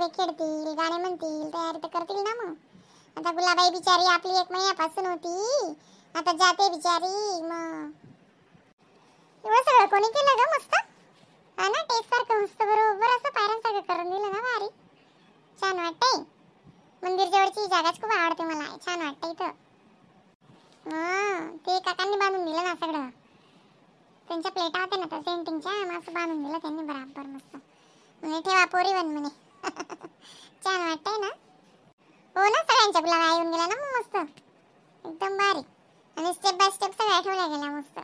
गरबे खेळतील, गाणे म्हणतील, तयारी तर करतील ना मग. आता गुलाबाई बिचारी आपली 1 महिन्यापासून होती, आता जाते बिचारी. मग एवढं सगळं कोणी केलं ग मस्त? हा ना, टेस्ट सारखं मस्त बरोबर असं पायऱ्यांसारखं करून दिलं ना, भारी छान वाटतंय. मंदिर जवळची जागाच खूप आवडते मला, छान वाटतं इथं. हा ते काकांनी बांधून दिलं ना सगळं, त्यांच्या प्लेटा होत्या ना त्या सेंटिंगच्या, मग असं बांधून दिलं त्यांनी बराबर मस्त. म्हणे ठेवा पोरी बन म्हणे. छान वाटतंय ना? हो ना, सगळ्यांच्या गुलाबा येऊन गेला ना मग मस्त एकदम भारी. आणि step by step सगळ्या ठेवल्या गेल्या मस्त.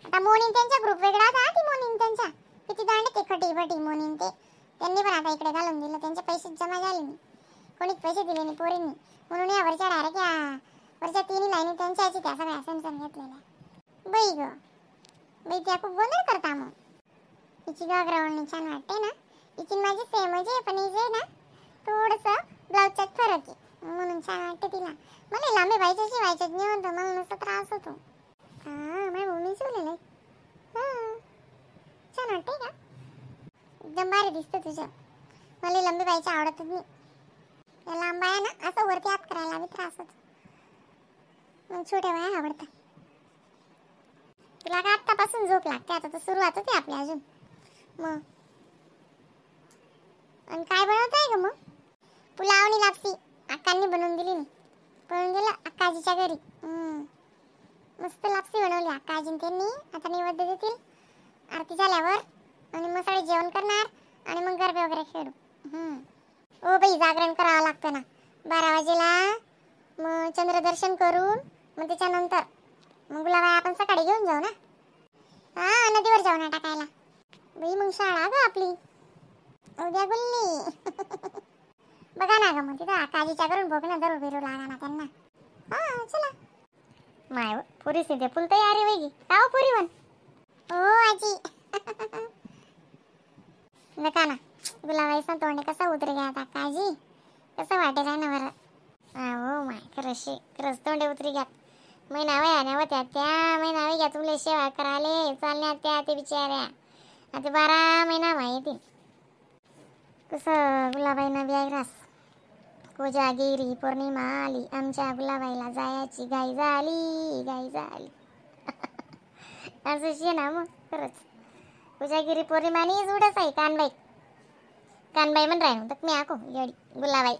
आता मोनीन त्यांचा ग्रुप वेगळा होता, ती मोनीन त्यांच्या किती दांडे ते खटी फटी मोनीन ते, त्यांनी पण आता इकडे घालून दिलं. त्यांचे पैसे जमा झाले नाही, कोणीच पैसे दिले नाही पोरींनी, म्हणून या वरच्या डायरेक्ट या वरच्या तिन्ही लाईनी त्यांच्याच त्या सगळ्या सेमसेम घेतलेल्या. बाई ग बाई, त्या खूप गोंधळ करता मग. हिची घागरा ओढणी छान वाटते ना, हिची माझी सेमच आहे, पण हिचे ना थोडंसं ब्लाऊजच्यात फरक आहे, म्हणून छान वाटते तिला. मला लांबी व्हायच्याशी व्हायच्याच नाही होतं, मला नुसतं त्रास होतो. हां माझ्या मम्मी शिवलेलं आहे. हां छान वाटते का? एकदम भारी दिसतं तुझं. मला लंबी बाईची आवडतच नाही, त्या लांब बाया ना असं वरती हात करायला बी त्रास होतो, मग छोट्या बाया आवडतात. तुला का आत्तापासून झोप लागते? आता तर सुरुवात होती आपली अजून. मग आणि काय बनवत आहे ग मग? पुलाव आणि लापसी अक्कांनी बनवून दिली नाही, पळून गेलं अक्काजीच्या घरी. मस्त लापसी बनवली अक्काजीन त्यांनी. आता नैवेद्य देतील आरती झाल्यावर, आणि मग सगळे जेवण करणार आणि मग गरबे वगैरे खेळू. ओ बाई जागरण करावं लागतं ना 12 वाजेला, मग चंद्रदर्शन करून मग त्याच्यानंतर मग गुलाबाई आपण सकाळी घेऊन जाऊ ना. हा नदीवर जाऊ ना टाकायला. बाई मग शाळा ग आपली उद्या गुल्ली. बघा ना ग मग तिथं काजीच्या करून बघ ना, दरू बिरू लागा ना त्यांना. हा चला माय पुरीच ते फुल तयारी वेगी का हो पुरी म्हण. ओ आजी नका ना, गुलाबाईचा तोंड कसा उतरे गया आता काजी, कसं वाटेल ना बरं. हो my खरंच खरंच तोंडे उतरी घ्यात. महिना वया ना होत्या त्या, महिना वय घ्या तुले सेवा कराले चालण्या त्या ते बिचाऱ्या, आता 12 महिना माहिती कसं गुलाबाईना बी रास. कोजागिरी पौर्णिमा आली आमच्या गुलाबाईला जायाची घाई झाली, घाई झाली. असं शे ना मग खरंच कोजागिरी पौर्णिमानीच उडस आहे. कानबाई कानबाई म्हण राय तर मी आको येडी गुलाबाई.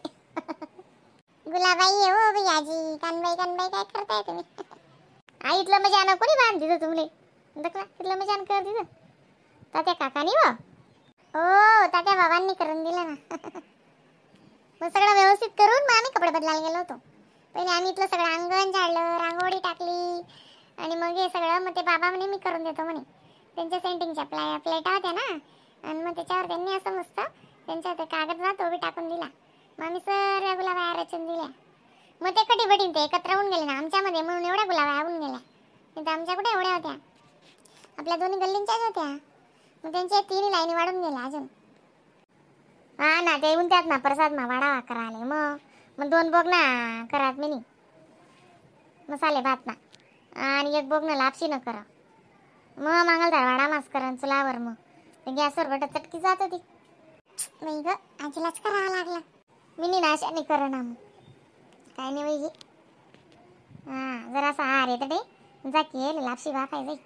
गुलाबाई आहे हो बाई आजी, कानबाई कानबाई काय करताय तुम्ही? आई इथलं मजा ना कोणी बांध दिलं तुमले, दखला इथलं मजा कर दिलं तात्या काकानी व. हो तात्या बाबांनी करून दिलं ना. मग सगळं व्यवस्थित करून मग आम्ही कपडे बदलायला गेलो होतो. पहिले आम्ही इथलं सगळं अंगण झाडलं, रांगोळी टाकली आणि मग हे सगळं. मग ते बाबा म्हणे मी करून देतो म्हणे, त्यांच्या सेंटिंगच्या प्लेटा होत्या ना, आणि मग त्याच्यावर त्यांनी असं मस्त त्यांच्या ते कागद ना तो बी टाकून दिला. मग आम्ही सर्व गुलाबाया रचून दिल्या. मग ते कटी बटीन ते एकत्र होऊन गेले ना आमच्यामध्ये, म्हणून एवढ्या गुलाबाया होऊन गेल्या. नाही तर आमच्या कुठे एवढ्या होत्या, आपल्या दोन्ही गल्लींच्याच होत्या. मग त्यांच्या 3 लाईनी वाढून गेल्या अजून. हा ना ते येऊन त्यात ना प्रसाद मा वाढावा कराले. मग मग 2 बोग ना करात मी मसाले भात ना, आणि 1 बोग ना लापशी न करा. मग मांगलदार वाडा मास करा चुलावर, मग गॅसवर बट चटकी जात होती. बाई ग आजीलाच करावं लागलं. मिनी ना अशाने करा ना मग काय नाही बाई. हा जरासा हार येतं ते जा की लापशी वाफाय जाई.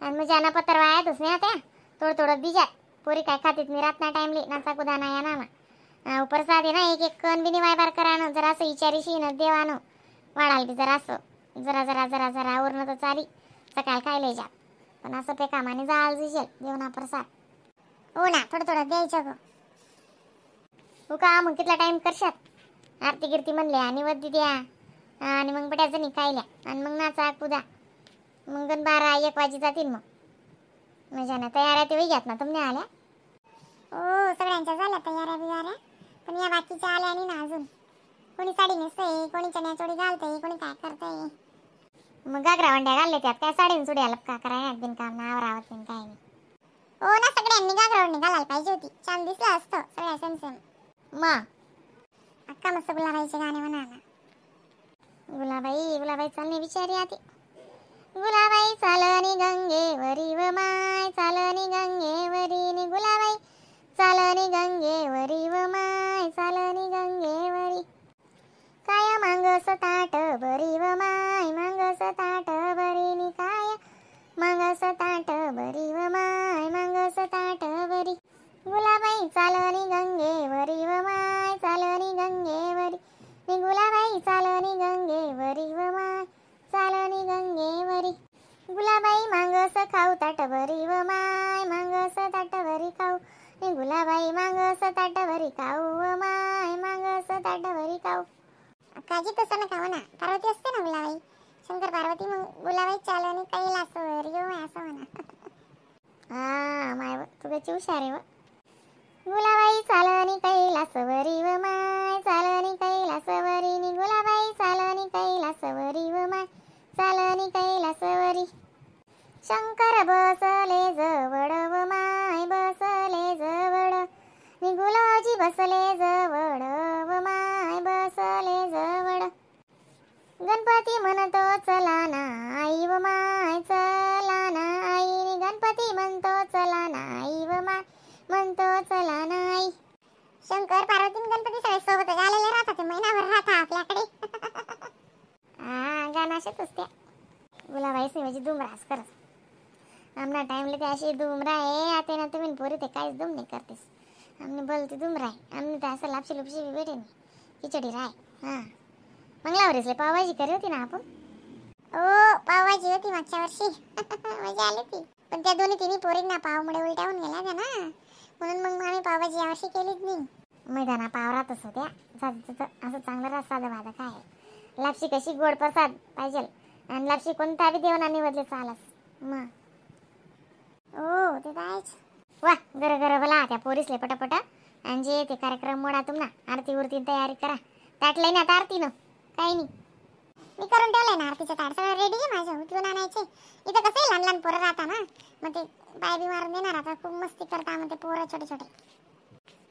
आणि मग ज्यांना पत्र वायातच नाही त्या थोडं थोडं दिजात पोरी काय खातीत नाही रात ना टाइमली नाचा कुदाना या नामा. प्रसाद आहे ना एक एक कण बी वायबार करा ना, जरासं विचारीशी ना देवानं वाढाल बी जरासं जरा जरा जरा जरा उरणं तर चाली सकाळ खायला जात, पण असं पे कामाने जाल दिसेल देवना प्रसाद. हो ना थोडं थोडं द्यायचं ग. हो का मग कितला टाइम करशात? आरती गिरती म्हणल्या आणि वद्दी द्या आणि मग बट्याचं नाही खायल्या आणि मग नाचा कुदा मग गण 12-1 वाजी जातील. मग मजा ना तयाऱ्या ते वैयात ना तुमने आल्या? हो सगळ्यांच्या झाल्या तयाऱ्या बियाऱ्या, पण या बाकीच्या आल्या नाही ना अजून. कोणी साडी नेसतंय, कोणी चण्या चोळी घालतंय, कोणी काय करतंय. मग घागरा वंड्या घालल्या त्यात काय साडी चुड्या लपका करायला बिनकाम नाव राहत नाही काय नाही. हो ना सगळ्यांनी घागरा ओढणी घालायला पाहिजे होती, छान दिसलं असतं सगळ्या सेम सेम. मग अक्का मस्त गुलाबाईचे गाणे म्हणा ना. गुलाबाई गुलाबाई चालणे बिचारी आती. गुलाबाई चालणी गंगेवरी व माय चालणी गंगेवरी नि गुलाबाई चालणी गंगेवरी व माय चाल ताट भरी खाऊ. काजी तसं नका म्हणा, पार्वती असते ना गुलाबाई, शंकर पार्वती, मग गुलाबाई चालणी कैलासवर यो असं म्हणा. हा माय तू कशी हुशार आहे व. गुलाबाई चालणी कैलासवरी व माय चालणी कैलासवरी नि गुलाबाई चालणी कैलासवरी व माय चालणी कैलासवरी. शंकर बसले जवळ व माय बसले जवळ नि गुलाजी बसले जवळ व माय बसले जवळ. गणपती म्हणतो चला ना आई व माय चला ना आई नि गणपती म्हणतो चला ना आई व माय म्हणतो चला ना आई. शंकर पार्वती आणि गणपती सगळे सोबत आलेले राहतात, ते महिनाभर राहतात आपल्याकडे. हा गाणं अशाच असते गुलाबाई म्हणजे दुमरास करत आमना टाइमला ते अशी दुमरा आहे. आता ना तुम्ही पोरी ते काहीच दुम नाही करतेस, आमने बोलते दुमरा आहे. आमने तर असं लापशी लुपशी बी भेटे नाही खिचडी राय. हां मंगलावरीसले पावभाजी करी होती ना आपण. ओ पावभाजी होती मागच्या वर्षी. मजा आली ती, पण त्या दोन्ही तिन्ही पोरींना पावमुळे उलट्या होऊन गेल्या त्या ना, म्हणून मग आम्ही पावभाजी यावर्षी केलीच नाही. मैदाना पाव राहतच होत्या जातं असं चांगलं राहत साधं भाधं काय लापशी कशी गोड प्रसाद पाहिजे आणि लापशी कोणता बी देवना निवडले चालस मग. हो ते तर आहेच. वा गरं गरं बोला त्या पोरीसले पटापटा आणि जे ते कार्यक्रम मोडा तुम ना आरती उरती तयारी करा. ताटलंय ना आता आरतीनं काही नाही. मी करून ठेवलंय ना आरतीचं ताट, सगळं रेडी आहे माझं, उचलून आणायचे. इथं कसं आहे लहान लहान पोरं राहता ना, मग ते पाय बी मारून देणार, आता खूप मस्ती करता मग ते पोरं छोटे छोटे.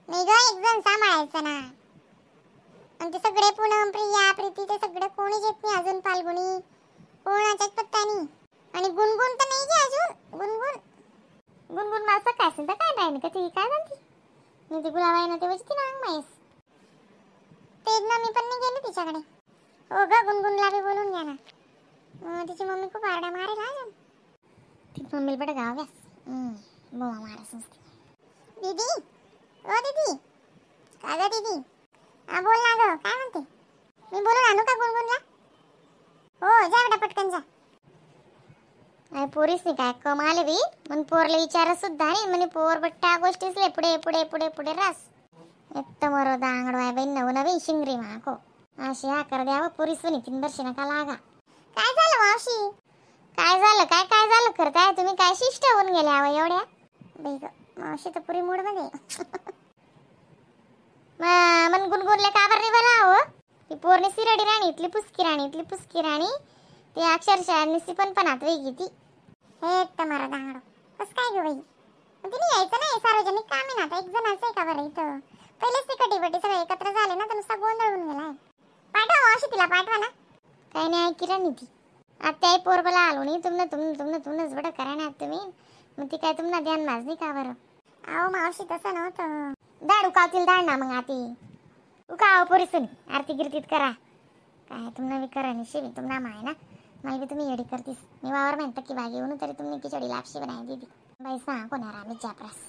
नाही ग एक जण सांभाळायचं ना, आणि ते सगळे पूनम प्रिया प्रीती ते सगळे कोणीच येत नाही अजून, फाल्गुनी कोणाच्याच पत्ता नाही, आणि गुणगुण तर नाही गे अजून. गुणगुण गुणगुण मला काय असेल तर काय नाही का ती काय म्हणती मी ती गुलाबाई ना ते वजती ना माहीस ते ना मी पण नाही गेली तिच्याकडे. हो ग गुणगुणला बी बोलून घ्या ना, तिची मम्मी खूप आरडा मारेल अजून. ती मम्मीला बडं गाव व्यास बोमा मारस नसते. दीदी ओ दीदी का ग दीदी, हा बोल ना ग, काय म्हणते? मी बोलून आणू का गुणगुणला? हो जा बेटा पटकन जा. अरे पोरीस नाही काय कम आले बी मन पोरला विचार सुद्धा नाही म्हणे पोर बट्टा गोष्टीसले पुढे पुढे पुढे पुढे रास एकदम मरो दांगडो आहे बाई नव नवीन शिंगरी माको अशी आकार द्यावं पोरी सुनी 3 वर्ष नका लागा. काय झालं मावशी? काय झालं काय काय झालं करताय तुम्ही, काय शिष्ट होऊन गेल्या हवं एवढ्या? बाई ग मावशी तर पुरी मूड मध्ये. मन गुणगुणले का बरं नाही बरं हवं? ती पोरणी सिरडी राणी इथली पुसकी राणी इथली पुसकी राणी ते अक्षरशः निसी पण पणात वेगळी ती. हे तर मारा दांगडो कसं काय ग बाई, मग तिने यायचं नाही, सार्वजनिक काम आहे ना आता, एक जणाचं आहे का बरं इथं? पहिलेच ते कटीबटी सगळे एकत्र झाले ना तर नुसता गोंधळ होऊन गेलाय. पाठवा मावशी तिला पाठवा ना. काही नाही ऐकी राणी ती आता आई पोरबला आलो नाही तुमनं तुम तुमनं तुमनंच बडं करा ना तुम्ही, मग ती काय तुमना ध्यान माझ नाही का बरं? अहो मावशी तसं नव्हतं. दाड उकावतील दाड ना मग आती उकाव पोरी सुनी आरती गिरतीत करा काय तुमना बी करा नाही शिवी तुमना माय ना मला बी तुम्ही येडी करतीस. मी वावर म्हणता की बाग येऊन तरी तुम्ही खिचडी लापशी बनाय दीदी बाई सांग कोणा रामी जापरास.